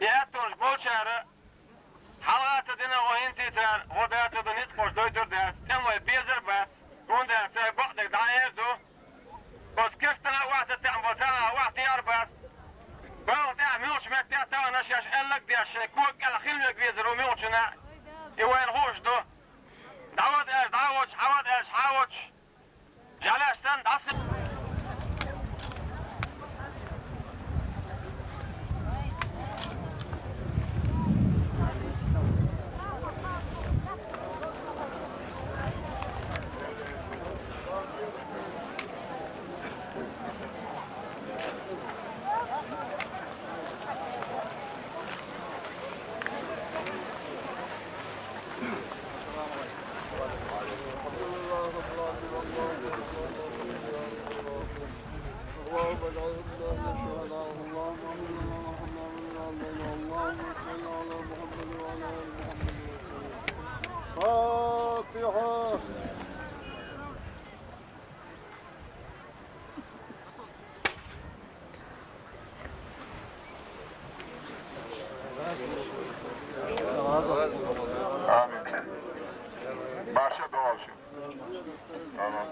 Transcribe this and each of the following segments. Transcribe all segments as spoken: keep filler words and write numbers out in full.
Яттулж болчара хьалгӀа ца дина гӀо хӀинтийцар, гӀо дацар ду ницкъ дойтур дац, тӀем вай безар бац, хӀунда аьлча бакъдерг дӀаэр ду. Оцу кестана вац, тӀем бо ца вац, тӀер бац. Балха тӀехь муьлхачу метте а тахана шаьш аьлларг деш, шайн кога кӀел хила вег везар ву муьлхачунна, и вайна хууш ду. ДӀавада аьлча, дӀавоьдуш, хьавада аьлча, хьавоьдуш. Жьалеш санна, дӀаса. اللهم اجعلنا من الشهداء، اللهم امنا وارحمنا من العالمين، اللهم صل على محمد وعلى ال محمد وسلم. فاتحة. Amin. Başa doğru. Tamam.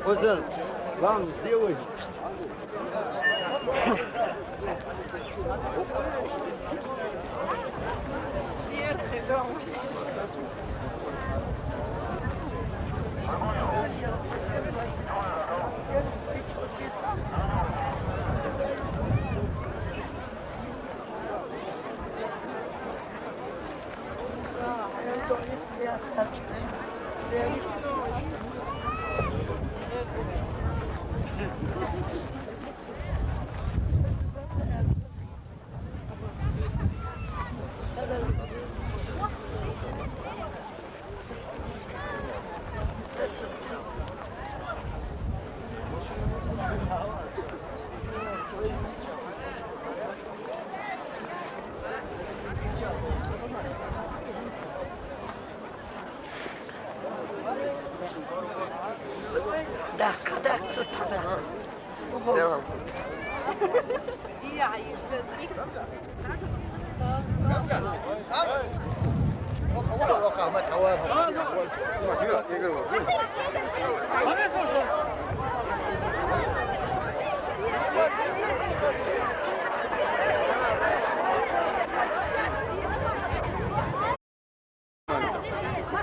Озер, вам сделай. Selam.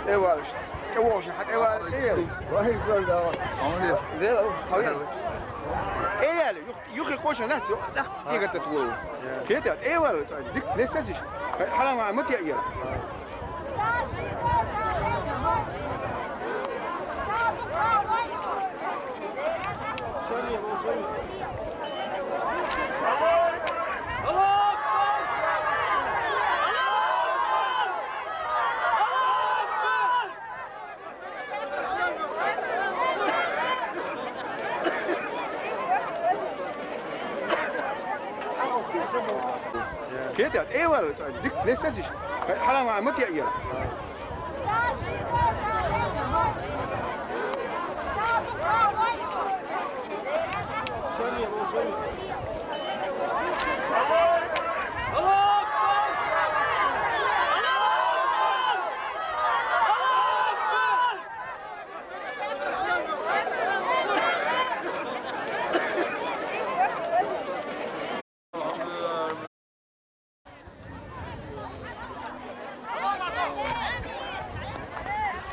Эвалаш. ЧӀавогӀуш хьан эвал, эвал. Вай, зон да. Амулет. Де, хавер. Эвал, юх, юхи кошан нас, юх, дах, игата твол. Кета, эвал, дик, лесасиш. Халама, мут я, я. ХӀета, тӀе вала, цӀа, дика лесазиш. Хьала ма, ма тӀе яла.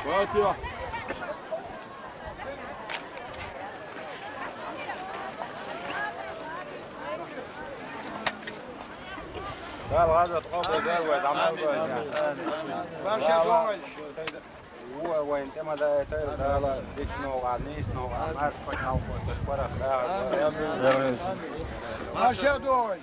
فاتحة. قال غادة تقوم بالدار ويتعمل بها. ماشي دوغي. هو وين تما دا يتر دا لا ديك نو غانيس نو غامار فك نو فك ورا. ماشي دوغي.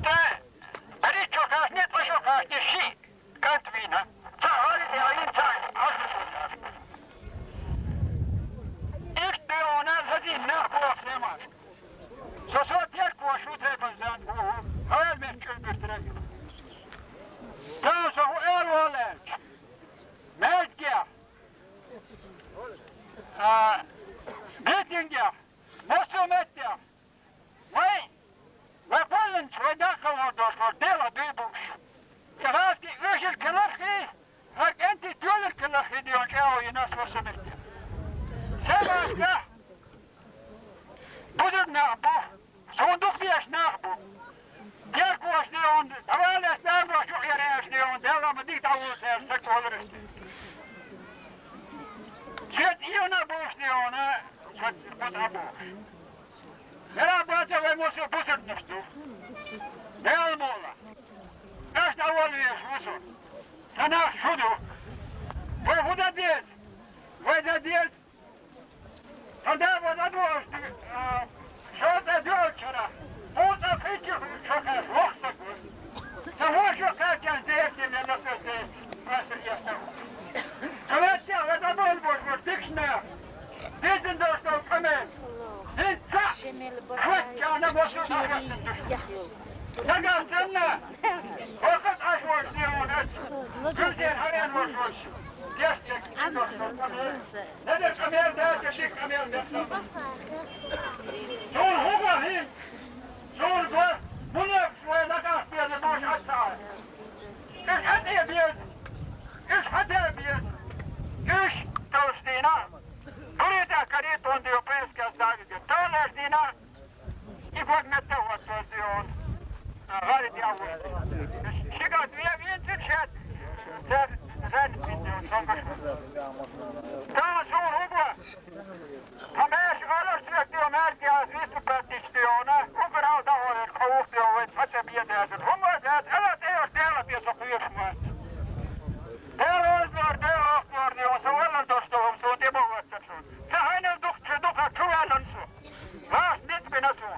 Te, beri çok az, ne taşo kaç, ne şi. Kantvina. Çağır ya, insan. Ilk bir ona hadi ne bu zaman. Soso diğer koşu tepeden bu. Hayal mümkün bir tren. Tamam, so bu er oğlan. Mezge. Aa, Betinge. Mosumetge. Вай, вай полночь, вай даха вордошло, дело дыбуш. Ираски ужил килархи, вай энти тюлер килархи дион чао и нас восемьдесят. Севаска, будет на бу, сундук беш на бу. Деркуш дион, давай лес на бу, шу ереш дион, дело мы дик давул сер, сек олрести. Чет иона буш диона, чет кот абуш. Нера бата вай мосо бусуртнушту. Нел мола. Эшт авал веш мосо. Санах шуду. Вай вуда дез. Вай да дез. Тогда вот это вот, а, что это делать вчера? Вот это эти шока, лох такой. Того шока, как я здесь, я на свете, просто я там. Давайте, это был бы, вот, тыкшная. Видите, да, что камень. Лица. Хоть она вот сюда, вот сюда. Тогда цена. Факат аш вот сделано. Люди, наверное, вот, вот. Здесь, так, что камень. Надо камень дать, а ты камень дать. Зур хуба хин. Зур хуба. Муна швай накас безе бош атса. Иш хатя без. Иш хатя без. Иш тостина. Буря кари тон дио песка ставит. Тон дина. И вот на то вот тостион. Говорит, я вот. Чего две винтик сейчас. Зен, зен, винтик, он. Там зур хуба. Тамаш алар сюректи омер ки аз висту патишти она, у грал да овер, кавух ди овер, пача бия дезер. Хума дез, эла теор дела бия сокуеш мат. Дел оздор, дел оздор ди, он савала досто, он су дебо ватсачун. Сахайна дух чу, духа чувалан су. Ваш нит бина су.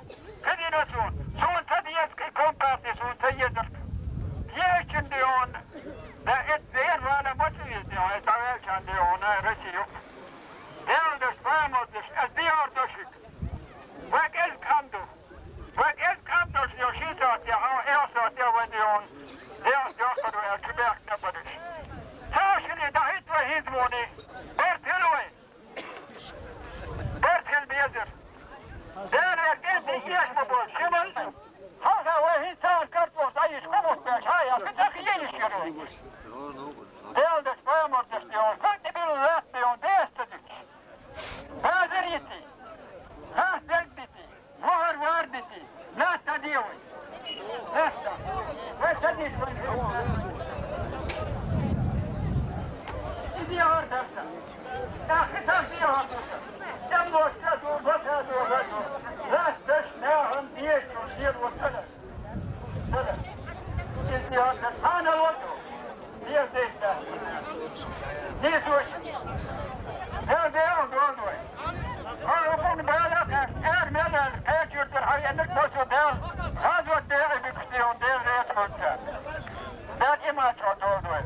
Кадина су. Су он та диес ки компарти, су он та езер. Ешчин ди он. Да эт дер вала мацу езди, ай тавел чан ди он, Россию. Делдеш, памодеш, эс диардошик. Век эс канду. Век эс кандош, йо ши саат я, а эл саат я вадион. Эл саат я, чубяк на бариш. Цашини дахит ва хизмони. Дела деш, пайхамар деш, дела, саг тӀе билла латта бе, деш ца дича. Базар йити, латта дерг дити, мухӀар вар дити, латта де вай. Латта. Вай ца диш вай. Иди гьар дарса. ТӀаккха ца диш гьар дарса. Тем лоша ду, лоша ду, лоша ду. Латта деш нахана деш, деш вацара. Дала иман чӀоагӀа долдой.